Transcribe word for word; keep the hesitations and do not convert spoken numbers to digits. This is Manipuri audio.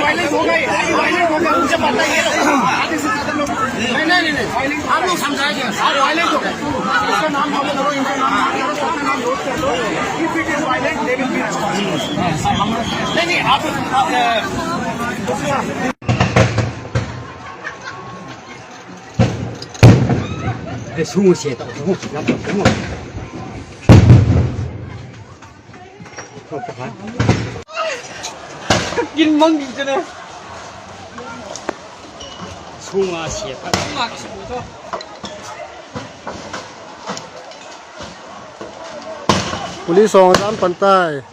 वायलेंस होगा ही, वायलेंस होगा, मुझे पता ही है। नहीं, नहीं, नहीं, नहीं। आप लोग समझाएंगे, आप वायलेंट हो गए। इसका नाम नोट करो, इनका नाम नोट करो, सबका नाम नोट कर लो। If it is violent, they will be responsible। नहीं, नहीं, आप, आप, अ, दूसरा। ए, सुमो से तो, सुमो, सुमो, सुमो। ꯀꯛꯀꯤꯟ ꯃꯪꯒꯤꯗꯨꯅ꯫ ꯁꯨꯃꯥ ꯁꯦꯠꯄ꯫ ꯄꯨꯂꯤꯁ ꯁꯣꯡ ꯆꯥꯝ ꯄꯟ ꯇꯥꯏ꯫